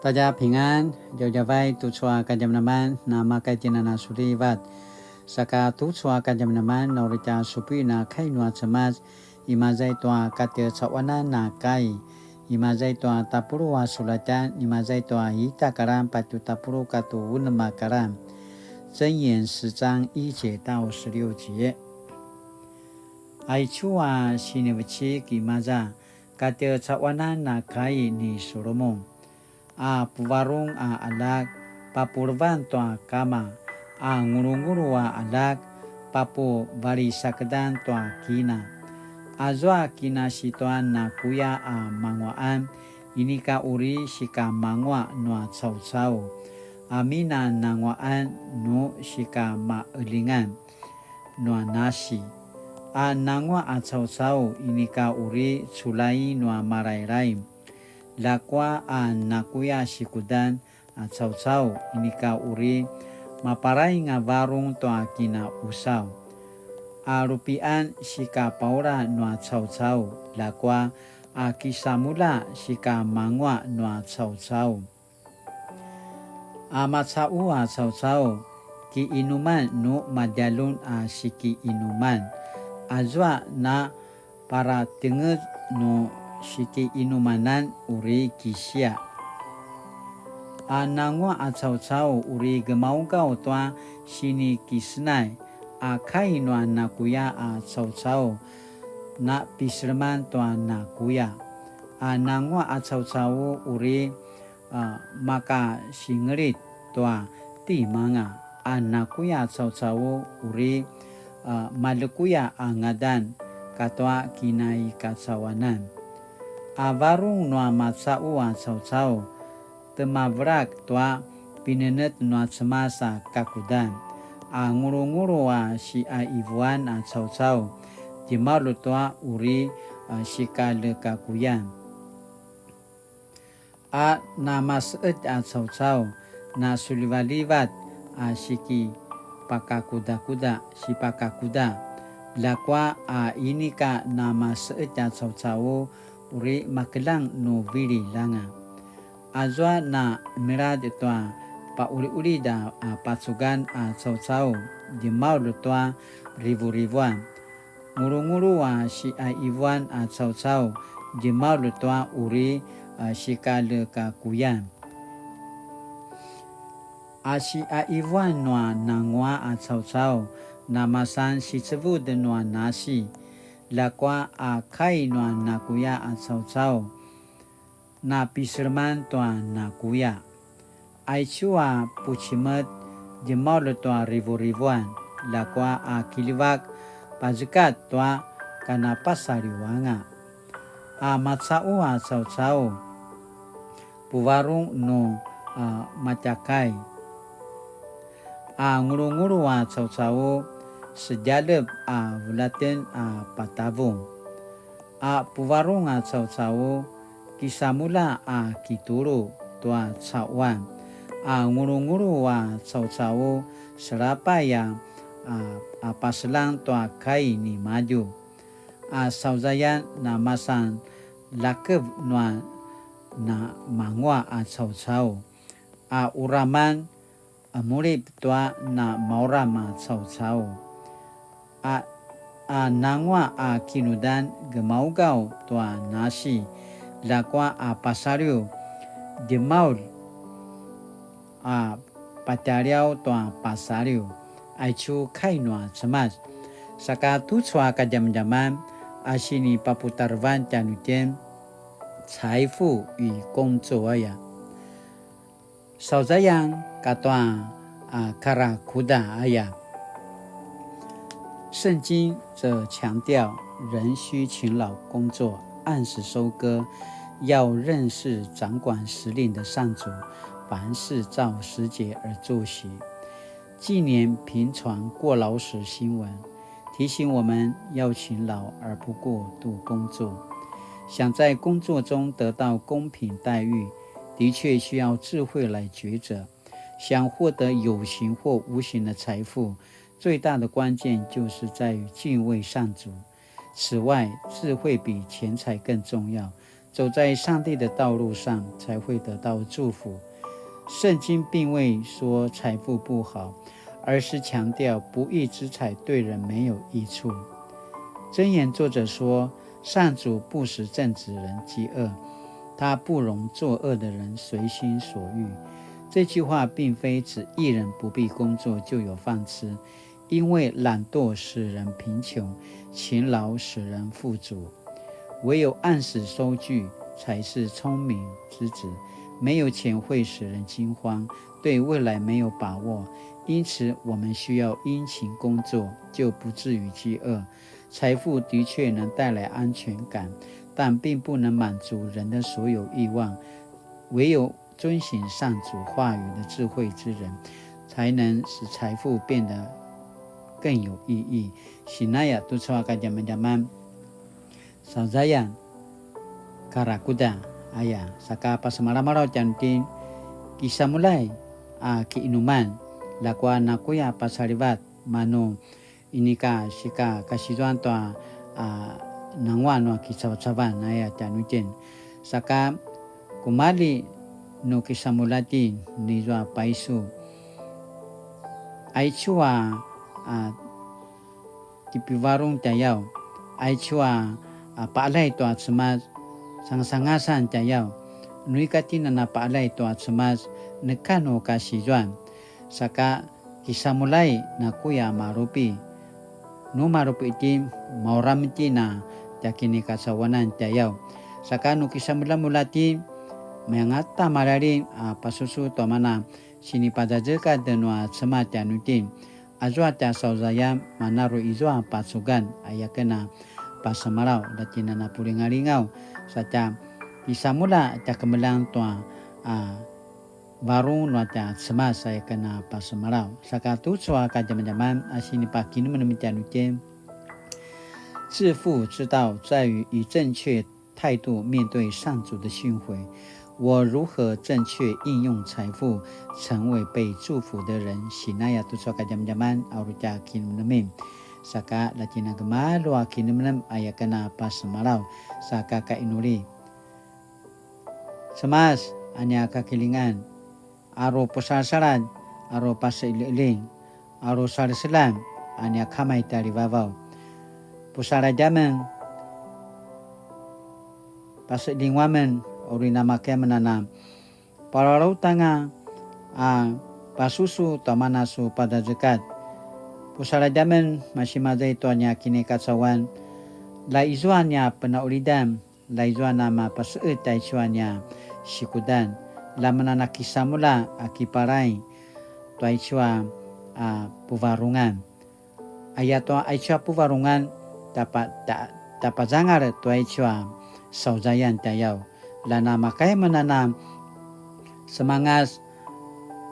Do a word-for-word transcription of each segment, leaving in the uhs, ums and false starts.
大家平安, djavadjavay tucu a kadjamadjaman, na makaitjinana sulivat. Saka tucu a kadjamadjaman, na uri tja supuin a kai nua Cemas, imaza i tua katjecaquanan a kai, imaza i tua tapuluq a sulatjan, imaza i tua ita karan patje tapuluq katua unem a karan. 箴言十章一节到十六节. Aicu a sinivecik imaza, katjecaquanan a kai ni Solomon, a puvarung a aljak, papulevan tua kama, a ngulungulu a aljak, papuvalisakedan tua kina. Azua kinasi tua nakuya a manguaqan, inika uri sikamanguaq nua caucau, amin a nanguaqan nu sikamaqelingan nua nasi. A nanguaq a caucau inika uri culai nua malailai. Ljakua a nakuya sikudan a caucau inika uri mapalaing a varung tua kinaqusaw. A lupian sikapaula nua caucau, ljakua a kisamulja sikamanguaq nua caucau. A macaqu a caucau, kiinuman nu madjaljun a sikiinuman, azua na paratengez nu sikiinumanan uri kisiaq. A nanguaq a caucau uri gemaugaw tua sinikisenay a kai nua nakuya a caucau, na piseleman tua nakuya. A nanguaq a caucau uri a, makasingelit tua timanga, a nakuya caucau uri, a, malekuya a ngadan katua kinaikacauanan. A varung nua macaqu a caucau, temavelak tua pinenetj nua Cemas a kakudan, a ngulungulu a siqaivuan a caucau, djemaulj tua uri, a, sikalekakuyan. A namaseqetj a caucau, nasulivalivat a sikipakakudakuda, sipakakuda. Ljakua a inika namaseqetj a caucau, uri makeljang nu vililj anga. Azua na miladj tua pauliulid a, a pacugan a caucau, djemaulj tua rivurivuan. Ngulungulu a siqaivuan a caucau, djemaulj tua uri, a, sikalekakuyan. A siqaivuan nua nanguaq a caucau, namasan sicevud nua nasi, ljakua a kai nua nakuya a caucau, napiseleman tua nakuya. Aicu a pucimet, djemaulj tua rivurivuan, ljakua a kiljivak, pazekat tua kanapasaliwanga. A macaqu a caucau, puvarung nu, a, matjakai. A ngulungulu a caucau, sedjalep a vulaten a patavung. A puvarung a caucau, kisamulja a kitulu tua caquan. A ngulungulu a caucau, selapay a, a, a paselang tua kai nimadju. A sauzayan namasan lakev nua namanguaq a caucau. A uraman a mulip tua namauram a caucau. A, a nanguaq a kinudan gemaugaw tua nasi, ljakua a pasaliw, djemaulj a patjaliaw tua pasaliw, aicu kai nua Cemas. Saka tucu a kadjamadjaman a sinipaputarevan tjanuitjen, 財富與工作 aya. Sauzayan katua a karakuda aya. 圣经则强调人需勤劳工作，按时收割，要认识掌管时令的上主，凡事照时节而作息。近年频传过劳死新闻，提醒我们要勤劳而不过度工作。想在工作中得到公平待遇，的确需要智慧来抉择。想获得有形或无形的财富，最大的关键就是在于敬畏上主。此外，智慧比钱财更重要。走在上帝的道路上，才会得到祝福。圣经并未说财富不好，而是强调不义之财对人没有益处。箴言作者说：“上主不使正直人饥饿，他不容作恶的人随心所欲。”这句话并非指义人不必工作就有饭吃，因为懒惰使人贫穷，勤劳使人富足。唯有按时收据才是聪明之子。没有钱会使人惊慌，对未来没有把握，因此我们需要殷勤工作，就不至于饥饿。财富的确能带来安全感，但并不能满足人的所有欲望。唯有遵行上主话语的智慧之人，才能使财富变得更有意义。Sinaya tucu a kadjamadjaman, sauzayan, karakuda, aya, saka pasemalamalaw tjanuitjen, kisamulay a kiinuman, ljakua nakuya pasalivat, manu inika sika kasizuan tua, a, nanguaq nua kicavacavan aya tjanuitjen. Saka kumalji nu kisamulja itjen nizua paisu. Aicu a, a, tipivarung tjayaw. Aicu a, a, paqaljay tua Cemas, sangasangasan tjayaw. Nu ika itjen a na paqaljay tua Cemas, neka nu kasizuan. Saka kisamulja i nakuya marupi. Nu marupi itjen, mauram itjen a tja kinikacauanan tjayaw. Saka nu kisamuljamulja itjen, mayangata maljali a pasusu tua mana sinipazazekatj nua Cemas tjanuitjen. Azua tja sauzayan manaru izua pacugan, aya ken a pasemalaw, lja itjen a na pulingalingaw, sa tja kisamulja tja kemeljang tua, a, varung nua tja Cemas aya ken a pasemalaw. Saka tucu a kadjamadjaman a sinipakinemenem tjanuitjen. 致富之道在于以正确态度面对上主的训诲。我如何正确应用财富，成为被祝福的人？Sinaya tucu a kadjamadjaman a uri tja kinemenemen. Saka lja itjen a gemalju a kinemenem aya ken a pasemalaw. Saka kainuli. Cemas, a nia kakilingan, aru pusalasaladj, aru paseqeljiqeljing, aru saleselan, a nia Kama i tjalivavaw. Pusaladj amen, paseqeljingu amen, uri namakaya amen a na palalautanga a pasusu tua mana su pazazekatj. Pusaladj amen, masi maza i tua nia kinikacauan, lja izua nia penaqulidan, lja izua namapaseqetj aicu a nia sikudan, lja amen a na kisamulja a kipalay tua aicu a, a, puvarungan. Aya tua aicu a puvarungan, tapa-, ta-, tapazangal tua aicu a sauzayan tjayaw. Lja namakaya amen a na semangas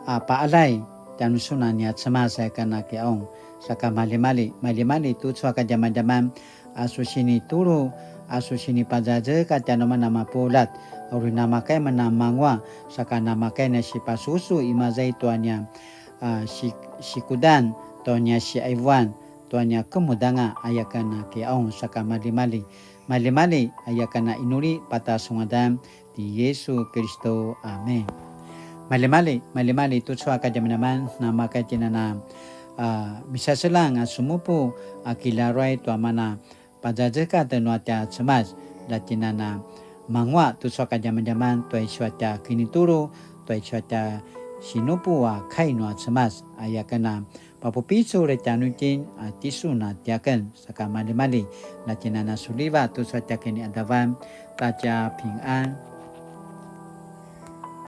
a paqaljay tjanusun a nia Cemas aya ken a kiqaung. Saka maljimalji, maljimalji tucu a kadjamadjaman, a su sinitulu, a su sinipazazekatj tjanuamen a mapuljat, a uri namakaya amen a nanguaq, saka namakaya amen a sipasusu i maza i tua nia, a, si-, sikudan, tua nia siqaivuan, tua nia kemudanga aya ken a kiqaung, saka maljimalji, maljimalji aya ken a inuli pata su ngadan ti Yesu Kiristu. Amen. Maljimalji, maljimalji tucu a kadjamadjaman, namakaya itjen a na, a, misaselang a sumupu a kilaruay tua mana pazazekatj nua tja Cemas, lja itjen a na nanguaq tucu a kadjamadjaman tua aicu a tja kinitulu, tua aicu a tja sinupu a kai nua Cemas, aya ken a papupicul tjanuitjen a tisun a tiaken, saka maljimalji, lja itjen a na suliva tucu a tja kiniqadavan, ta tja pingan.